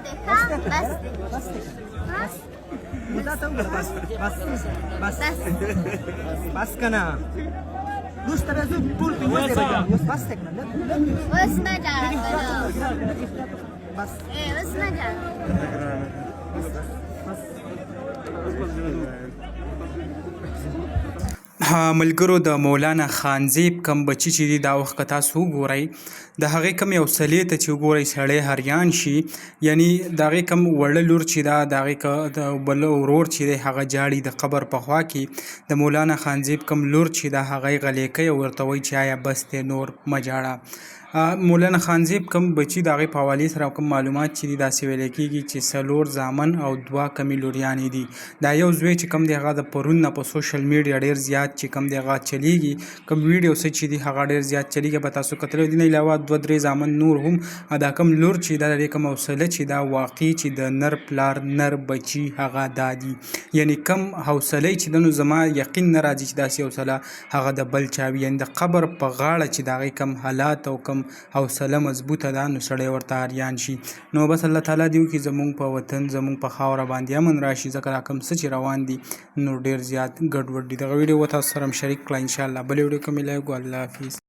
دی ښه بس دی. بس دی. ها؟ نو تا ته وګوره، بس بس بس بس. بس که نه وروسته بیا زه ټول پنځه ځای به ژاړم. اوس بس دی که نه؟ لږ لږ. اوس مه ژاړه که نه. بس. ای اوس مه ژاړه. بس. ملګرو د مولانا خانزیب کم بچی چې دي، دا وخت که تاسو وګورئ د هغې کم یو سلې ته چې وګورئ سړی حریان شي. یعنی د هغې کم وړه لور چې ده، د هغې که د بل ورور چې دی هغه جاړي د قبر په خوا کې، د مولانا خانزیب کم لور چې ده هغه یې غلې کوي او ورته وایي چې آیا بس دی، نور مه جاړه. مولانا خانزیب کوم بچی، د هغې په حوالې سره کوم معلومات چې دي، داسې ویل کېږي چې څلور زامن او دوه کمې لوریانې دي. دا یو زوی چې کوم دی هغه د پرون نه په سوشل میډیا ډیر زیات چې کوم دی هغه چلیږي، کوم ویډیو څه چې دي هغه ډیر زیات چلیږي، به تاسو کتلی. دین علاوه دوه درې زامن نور هم. دا کوم لور چې دا د کوم حوصله چې دا واقعي چې د نر پلار نر بچی هغه دا دي، یعنی کوم حوصله چې د، نو زما یقین نه راځي چې داسې حوصله هغه د بل چا وي. یعنی د قبر په غاړه چې د هغې کوم حالات او کوم حوصله مضبوطه ده، نو سړی ورته اریان شي. نو بس الله تعالی دې وکړي زمونږ په وطن، زمونږ په خاوره باندې امن راشي، ځکه دا کوم څه چې روان دي نو ډیر زیات ګډوډ دي. دغه ویډیو و تاسو سره هم شریک کړه. ان شاء الله بل ویډیو کې ملایږو. الله حافظ.